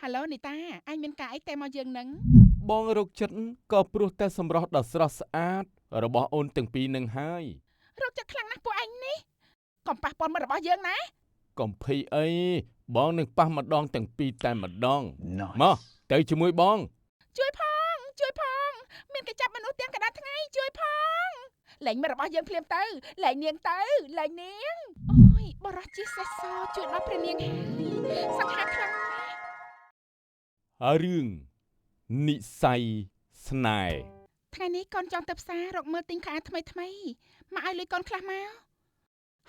ហៅឡូនីតាឯងមានការអីតែមកយើងនឹង បងរកចិត្តក៏ព្រោះតែសម្រស់ដ៏ស្រស់ស្អាតរបស់អូនទាំងពីរនឹងហើយ រកចិត្តខ្លាំងណាស់ពួកឯងនេះកុំប៉ះពាល់មិត្តរបស់យើងណា កុំភ័យអីបងនឹងប៉ះម្ដងទាំងពីរតែម្ដងមកទៅជាមួយបង ជួយផងជួយផងមានគេចាប់មនុស្សទាំងកណ្ដាលថ្ងៃជួយផងលែងមិត្តរបស់យើងភ្លាមទៅលែងនាងទៅលែងនាងអូយបរោះជាសេះសជួយដល់ព្រះនាងហើយសង្ហាខ្លាំងណាស់ រឿងនិស័យស្នេហ៍ ថ្ងៃនេះកូនចង់ទៅផ្សាររកមើលទិញខោអាវថ្មីថ្មីមកឲ្យលុយកូនខ្លះមក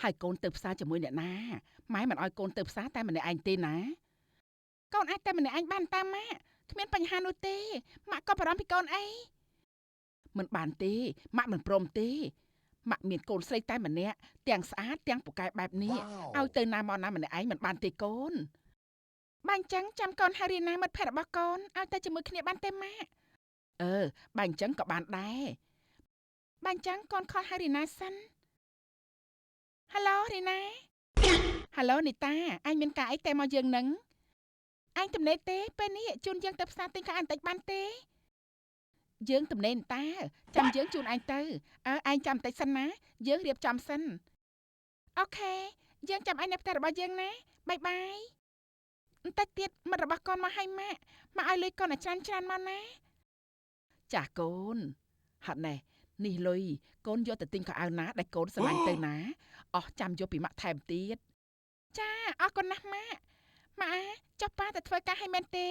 ហើយកូនទៅផ្សារជាមួយអ្នកណាម៉ែមិនឲ្យកូនទៅផ្សារតែម្នាក់ឯងទេណាកូនអាចតែម្នាក់ឯងបានតាមម៉ាក់គ្មានបញ្ហានោះទេម៉ាក់ក៏បារម្ភពីកូនអីមិនបានទេម៉ាក់មិនព្រមទេម៉ាក់មានកូនស្រីតែម្នាក់ទាំងស្អាតទាំងពូកែបែបនេះឲ្យទៅណាមកណាម្នាក់ឯងមិនបានទេកូនបាញ់ចឹងចាំកូនហៅរីណាមិត្តភក្តិរបស់កូនឲ្យទៅជាមួយគ្នាបានទេម៉ាក់អឺបាញ់ចឹងក៏បានដែរបាញ់ចឹងកូនខលហៅរីណាសិនហៅឡូរីណាហៅឡូនីតាឯងមានការអីតែមកយើងនឹងឯងទំនេរទេពេលនេះជូនយើងទៅផ្សារទិញខោអាវបន្តិចបានទេយើងទំនេរតាចាំយើងជូនឯងទៅអើឯងចាំបន្តិចសិនណាយើងរៀបចំសិនអូខេយើងចាំឯងនៅផ្ទះរបស់យើងណាបាយបាយបន្តិចទៀតមិត្តរបស់កូនមកឲ្យម៉ាក់មកឲ្យលុយកូនឲ្យច្រើនច្រើនមកណាចាស់កូនហត់ណែនេះលុយកូនយកទៅទិញខោអាវណាដែលកូនស្រឡាញ់ទៅណាអស់ចាំយកពីម៉ាក់ថែមទៀតចាអរគុណណាស់ម៉ាក់ម៉ាក់ចុះប៉ាទៅធ្វើការឲ្យមែនទេ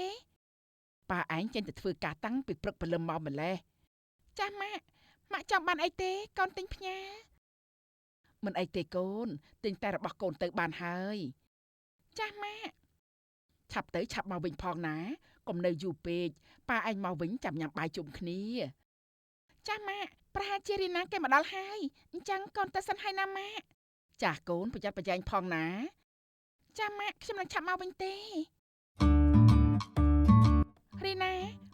ប៉ាឯងចេញទៅធ្វើការតាំងពីព្រឹកព្រលឹមមកម្លេះចាស់ម៉ាក់ម៉ាក់ចង់បានអីទេកូនទិញផ្ញើមិនអីទេកូនទិញតែរបស់កូនទៅបានហើយចាស់ម៉ាក់ឆាប់ទៅឆាប់មកវិញផងណាកុំនៅយូរពេកប៉ាឯងមកវិញចាំញ៉ាំបាយជុំគ្នាចាស់ម៉ាក់ប្រហែលជារីណាគេមកដល់ហើយអញ្ចឹងកូនទៅសិនហើយណាម៉ាក់ចាស់កូនប្រយ័ត្នប្រយែងផងណាចាស់ម៉ាក់ខ្ញុំនឹងឆាប់មកវិញទេរីណា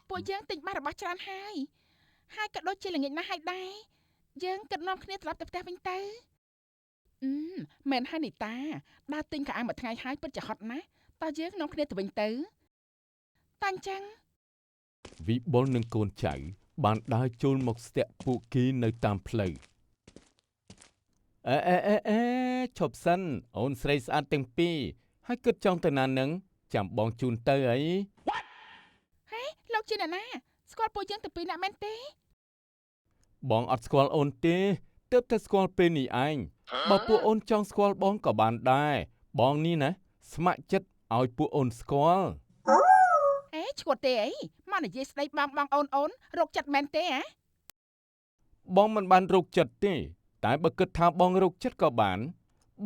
ពួកយើងទិញបាសរបស់ច្រើនហើយហើយក៏ដូចជាល្ងាចណាស់ហើយដែរយើងគិតនាំគ្នាត្រឡប់ទៅផ្ទះវិញទៅមែនហើយនីតាដើរទិញខោអាវមួយថ្ងៃហើយពិតជាហត់ណាស់តើយើងនាំគ្នាទៅវិញទៅតាអញ្ចឹង វិបុលនិងកូនចៅបានដើរចូលមកស្ទាក់ពួកគេនៅតាមផ្លូវអេអេអេអេឈប់សិនអូនស្រីស្អាតទាំងពីរហើយគិតចង់ទៅណានឹងចាំបងជូនទៅអី ហេលោកជាអ្នកណាស្គាល់ពួកយើងទាំងពីរនាក់មែនទេ បងអត់ស្គាល់អូនទេទើបតែស្គាល់ពេលនេះឯងបើពួកអូនចង់ស្គាល់បងក៏បានដែរបងនេះណាស្ម័គ្រចិត្តឲ្យពួកអូនស្គាល់ អេឈួតទេអីមកនិយាយស្ដីបងបងអូនអូនរកចិត្តមែនទេហ៎ បងមិនបានរកចិត្តទេតែបើគិតថាបងរកចិត្តក៏បាន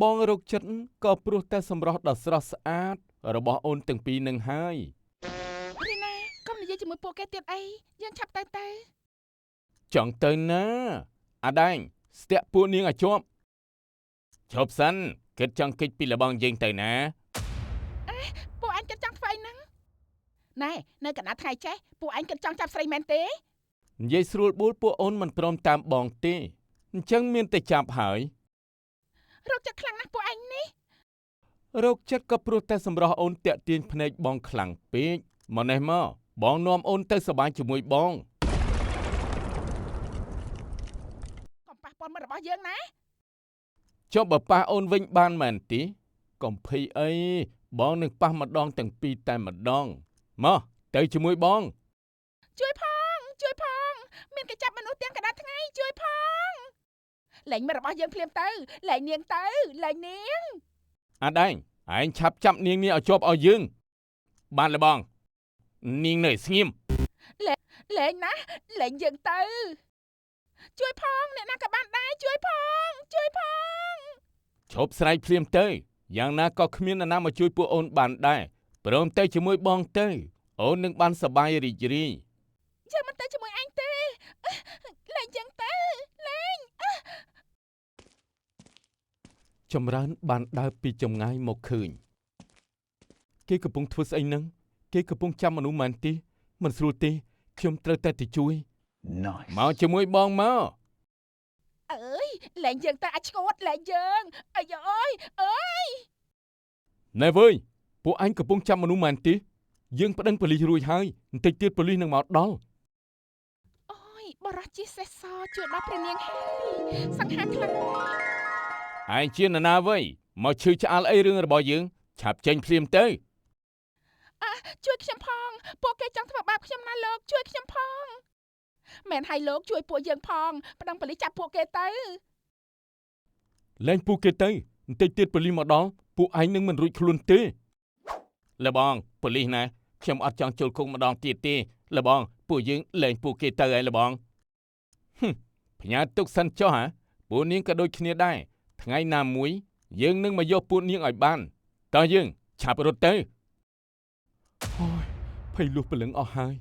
បងរកចិត្តក៏ព្រោះតែសម្រស់ដ៏ស្រស់ស្អាតរបស់អូនទាំងពីរនឹងហើយ រីណាកុំនិយាយជាមួយពួកគេទៀតអីយើងឆាប់ទៅទៅ ចង់ទៅណាអាដែងស្ទាក់ពួកនាងឲ្យជាប់ឈប់សិនគិតចង់គេចពីលបងយើងទៅណា ពួកឯងគិតចង់ធ្វើអីហ្នឹងណែនៅកណ្ដាលថ្ងៃចេះពួកឯងគិតចង់ចាប់ស្រីមែនទេ និយាយស្រួលបួលពួកអូនមិនព្រមតាមបងទេអញ្ចឹងមានតែចាប់ហើយ រកចិត្តខ្លាំងណាស់ពួកឯងនេះ រកចិត្តក៏ព្រោះតែសម្រស់អូនតាក់ទាញភ្នែកបងខ្លាំងពេកមកនេះមកបងនាំអូនទៅសប្បាយជាមួយបង កុំប៉ះពាល់មិត្តរបស់យើងណា ចុះបើប៉ះអូនវិញបានមែនទេកុំភ័យអីបងនឹងប៉ះម្ដងទាំងពីរតែម្ដងមកទៅជាមួយបង ជួយផងជួយផងមានគេចាប់មនុស្សទាំងកណ្ដាលថ្ងៃជួយផងលែងមិត្តរបស់យើងភ្លាមទៅលែងនាងទៅលែងនាង អាដែងឯងឆាប់ចាប់នាងនេះឲ្យជាប់ឲ្យយើងបានលបងនាងនៅស្ងៀម លែងណាលែងយើងទៅជួយផងអ្នកណាក៏បានដែរជួយផងជួយផង ឈប់ស្រែកភ្លាមទៅយ៉ាងណាក៏គ្មាននរណាមកជួយពួកអូនបានដែរព្រមទៅជាមួយបងទៅអូននឹងបានសប្បាយរីករាយ យើងមិនទៅជាមួយអញទេលែងយើងទៅលែង ចម្រើនបានដើរពីចម្ងាយមកឃើញគេកំពុងធ្វើស្អីហ្នឹងគេកំពុងចាំមនុស្សមែនទេមិនស្រួលទេខ្ញុំត្រូវតែទៅជួយមកជាមួយបងមក អើយលែងយើងទៅអាចឆ្កួតលែងយើងអាយអើយអើយ ណែវើយពួកអញកំពុងចាំមនុស្សមែនទេ យើងប្តឹងប៉ូលីសរួចហើយបន្តិចទៀតប៉ូលីសនឹងមកដល់ អូយបរោះជាសេះសជួយដល់ព្រះនាងហើយសង្ហាខ្លាំងណាស់ ឯងជានរណាវៃមកឈឺឆ្អាលអីរឿងរបស់យើងឆាប់ចេញភ្លាមទៅ ជួយខ្ញុំផងពួកគេចង់ធ្វើបាបខ្ញុំណាលោកជួយខ្ញុំផងមែនហើយលោកជួយពួកយើងផងប្តឹងប៉ូលីសចាប់ពួកគេទៅ លែងពួកគេទៅបន្តិចទៀតប៉ូលីសមកដល់ពួកឯងនឹងមិនរួចខ្លួនទេលបងប៉ូលីសណាខ្ញុំអត់ចង់ចូលគុកម្ដងទៀតទេលបងពួកយើងលែងពួកគេទៅហើយលបងហឹមផ្ញើទុកសិនចុះហ៎ពួកនាងក៏ដូចគ្នាដែរថ្ងៃណាមួយយើងនឹងមកយកពួកនាងឲ្យបានតោះយើងឆាប់រត់ទៅអូយភ័យលុះព្រលឹងអស់ហើយ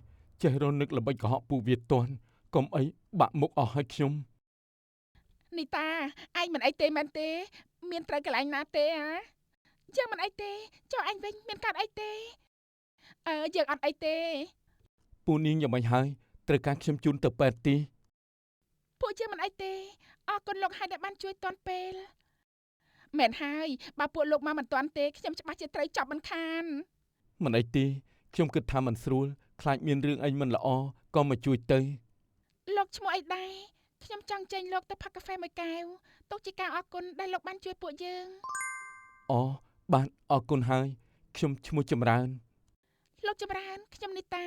ចេះរនឹកល្បិចកុហកពួកវាទាន់កុំអីបាក់មុខអស់ហើយខ្ញុំ នីតាឯងមិនអីទេមែនទេ មានត្រូវកន្លែងណាទេហ៎យើងមិនអីទេចុះឯងវិញមានកើតអីទេអើយើងអត់អីទេ ពួកនាងយ៉ាងម៉េចហើយត្រូវការខ្ញុំជូនទៅពេទ្យទី ពួកយើងមិនអីទេអរគុណលោកហើយដែលបានជួយទាន់ពេលមែនហើយបើពួកលោកមកមិនទាន់ទេខ្ញុំច្បាស់ជាត្រូវចាប់មិនខាន មិនអីទេខ្ញុំគិតថាមិនស្រួលខ្លាចមានរឿងអីមិនល្អក៏មកជួយទៅ លោកឈ្មោះអីដែរខ្ញុំចង់ចេញលោកទៅផឹកកាហ្វេមួយកែវទុកជាការអរគុណដែលលោកបានជួយពួកយើង អូបាទអរគុណហើយខ្ញុំឈ្មោះចម្រើន លោកចម្រើនខ្ញុំនីតា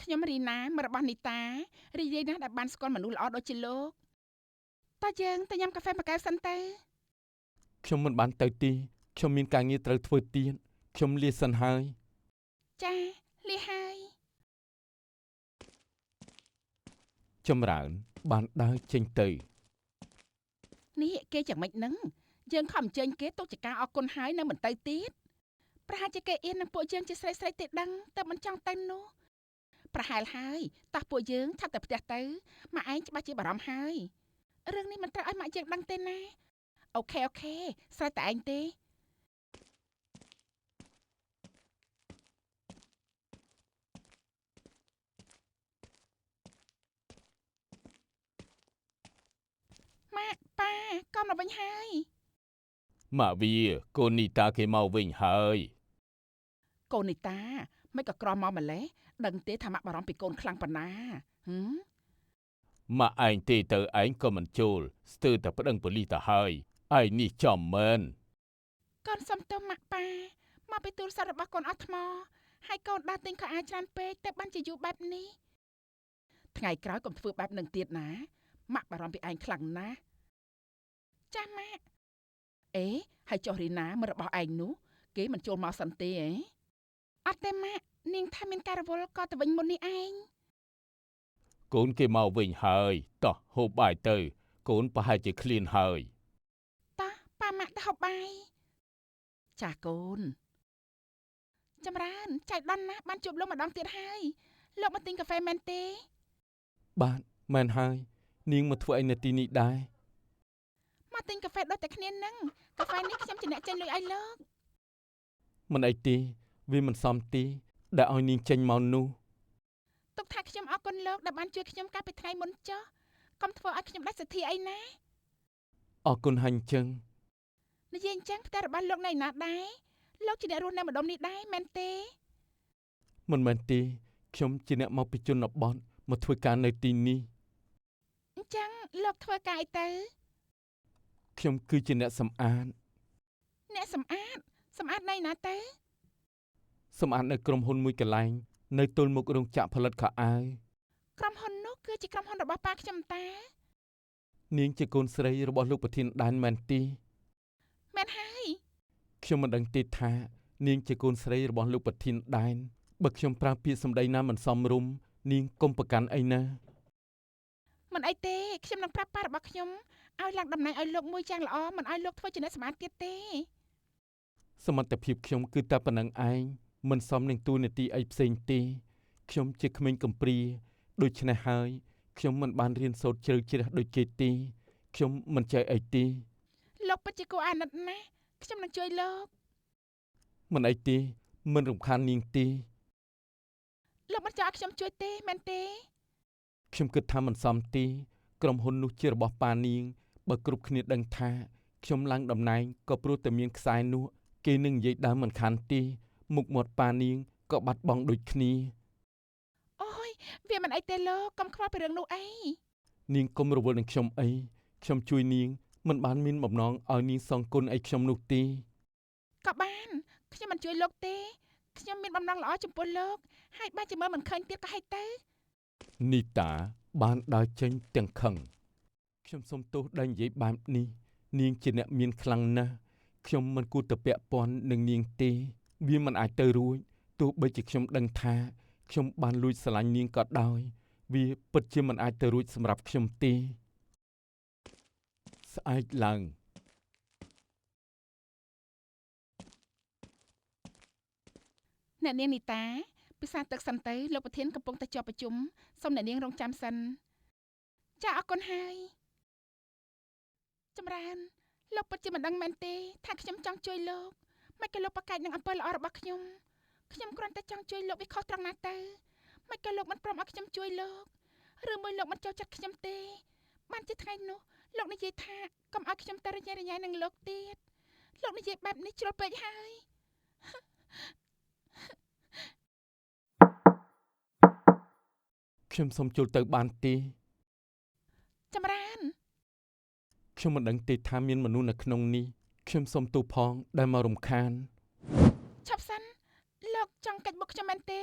ខ្ញុំរីណាមិត្តរបស់នីតារីករាយណាស់ដែលបានស្គាល់មនុស្សល្អដូចជាលោកតោះយើងទៅញ៉ាំកាហ្វេមួយកែវសិនទៅ ខ្ញុំមិនបានទៅទីខ្ញុំមានការងារត្រូវធ្វើទៀតខ្ញុំលាសិនហើយ ចាលាហើយ ចម្រើនបានដើរចេញទៅ នេះគេយ៉ាងម៉េចនឹងយើងខំអញ្ជើញគេទុកជាការអរគុណហើយនៅមិនទៅទៀតប្រហែលជាគេអៀននឹងពួកយើងជាស្រីស្រីទេដឹងតែមិនចង់ទៅនោះប្រហែលហើយតោះពួកយើងឆាប់ទៅផ្ទះទៅម៉ាក់ឯងច្បាស់ជាបារម្ភហើយរឿងនេះមិនត្រូវឲ្យម៉ាក់យើងដឹងទេណា OK OK ស្រេចតែឯងទេម៉ាក់ប៉ាកុំមកវិញហើយ ម៉ាក់វាកូននីតាគេមកវិញហើយ កូននីតាមិនក៏ក្រមកម្លេះដឹងទេថាម៉ាក់បារម្ភពីកូនខ្លាំងប៉ុណ្ណាហឹម ម៉ាក់ឯងទេទៅឯងក៏មិនចូលស្ទើរតែប្តឹងប៉ូលីសទៅហើយឯងនេះចំមែនកូនសុំទោសម៉ាក់ប៉ាមកពីទូរស័ព្ទរបស់កូនអស់ថ្មហើយកូនដើរទិញខោអាវច្រើនពេកទៅបានជាយូរបែបនេះថ្ងៃក្រោយកុំធ្វើបែបនឹងទៀតណាម៉ាក់បារម្ភពីឯងខ្លាំងណាស់ចាស់ម៉ាក់អេហើយចុះរីណាមករបស់ឯងនោះគេមិនចូលមកសិនទេអេអត់ទេម៉ាក់នាងថាមានការរវល់ក៏ទៅវិញមុននេះឯង កូនគេមកវិញហើយតោះហូបបាយទៅ កូនប្រហែលជាឃ្លានហើយ តោះប៉ាម៉ាក់ទៅហូបបាយចាស់កូនចម្រើនចៃដន្យណាស់បានជួបលោកម្ដងទៀតហើយលោកមកទិញកាហ្វេមែនទេ បាទមែនហើយនាងមកធ្វើអីនៅទីនេះដែរ មកទិញកាហ្វេដូចតែគ្នានឹងកាហ្វេនេះខ្ញុំជាអ្នកចេញលុយឲ្យលោក មិនអីទេវាមិនសមទេដែលឲ្យនាងចេញមកនោះ ទុកថាខ្ញុំអរគុណលោកដែលបានជួយខ្ញុំកាលពីថ្ងៃមុនចុះកុំធ្វើឲ្យខ្ញុំដាច់សទ្ធាអីណា អរគុណហើយអញ្ចឹង និយាយអញ្ចឹងផ្ទះរបស់លោកនៅឯណាដែរលោកជាអ្នករស់នៅម្ដុំនេះដែរមែនទេ មិនមែនទេខ្ញុំជាអ្នកមកពីជនបទមកធ្វើការនៅទីនេះ អញ្ចឹងលោកធ្វើការអីទៅ ខ្ញុំគឺជាអ្នកសម្អាត អ្នកសម្អាតសម្អាតនៅឯណាទៅ សម្អាតនៅក្រុមហ៊ុនមួយកន្លែងនៅទល់មុខរោងចក្រផលិតខោអាវ ក្រុមហ៊ុននោះគឺជាក្រុមហ៊ុនរបស់ប៉ាខ្ញុំតា នាងជាកូនស្រីរបស់លោកប្រធានដែនមែនទេ មែនហើយ ខ្ញុំមិនដឹងទេថានាងជាកូនស្រីរបស់លោកប្រធានដែនបើខ្ញុំប្រើពាក្យសម្ដីណាមិនសមរម្យនាងកុំប្រកាន់អីណា មិនអីទេខ្ញុំនឹងប្រាប់ប៉ារបស់ខ្ញុំឲ្យឡើងតំណែងឲ្យលោកមួយយ៉ាងល្អមិនឲ្យលោកធ្វើជាអ្នកសម្អាតទៀតទេ សមត្ថភាពខ្ញុំគឺតែប៉ុណ្្នឹងឯងមិនសមនឹងតួនាទីអីផ្សេងទេខ្ញុំជាក្មេងកំព្រាដូច្នេះហើយខ្ញុំមិនបានរៀនសូត្រជ្រៅជ្រះដូចគេទេខ្ញុំមិនចេះអីទេ លោកពិតជាគួរអាណិតណាស់ខ្ញុំនឹងជួយលោក មិនអីទេមិនរំខាននាងទេ លោកមិនចង់ឲ្យខ្ញុំជួយទេមែនទេ ខ្ញុំគិតថាមិនសមទេក្រុមហ៊ុននោះជារបស់ប៉ានាងបើគ្រប់គ្នាដឹងថាខ្ញុំឡើងតំណែងក៏ព្រោះតែមានខ្សែនោះគេនឹងនិយាយដើមមិនខានទេមុខមាត់ប៉ានាង ក៏បាត់បង់ដូចគ្នា អូយវាមិនអីទេលោកកុំខ្វល់ពីរឿងនោះអី នាងកុំរវល់នឹងខ្ញុំអីខ្ញុំជួយនាងមិនបានមានបំណងឲ្យនាងសងគុណអីខ្ញុំនោះទេ ក៏បានខ្ញុំមិនជួយលោកទេខ្ញុំមានបំណងល្អចំពោះលោកហើយបើជាមើលមិនឃើញទៀតក៏ឲ្យទៅ នីតាបានដើរចេញទាំងខឹងខ្ញុំសូមទោសដែលនិយាយបែបនេះនាងជាអ្នកមានខ្លាំងណាស់ខ្ញុំមិនគួរទៅពាក់ព័ន្ធនឹងនាងទេវាមិនអាចទៅរួចទោះបីជាខ្ញុំដឹងថាខ្ញុំបានលួចស្រឡាញ់នាងក៏ដោយវាពិតជាមិនអាចទៅរួចសម្រាប់ខ្ញុំទេស្អែកឡើង អ្នកនាងនីតាពិសាទឹកសិនទៅលោកប្រធានកំពុងតែជាប់ប្រជុំសូមអ្នកនាងរងចាំសិនចាអរគុណហើយចម្រើនលោកពិតជាមិនដឹងមែនទេថាខ្ញុំចង់ជួយលោកមិនក៏លោកប្រកែកនឹងអំពើល្អរបស់ខ្ញុំខ្ញុំគ្រាន់តែចង់ជួយលោកវាខុសត្រង់ណាទៅមិនក៏លោកមិនព្រមឲ្យខ្ញុំជួយលោកឬមួយលោកមិនចូលចិត្តខ្ញុំទេបានជាថ្ងៃនោះលោកនិយាយថាកុំឲ្យខ្ញុំទៅរញ៉េរញ៉ៃនឹងលោកទៀតលោកនិយាយបែបនេះជ្រុលពេកហើយ ខ្ញុំសូមចូលទៅបានទេ ចម្រើន ខ្ញុំមិនដឹងទេថាមានមនុស្សនៅក្នុងនេះខ្ញុំសូមទោសផងដែលមករំខាន ឆាប់សិនលោកចង់កាច់បុកខ្ញុំមែនទេ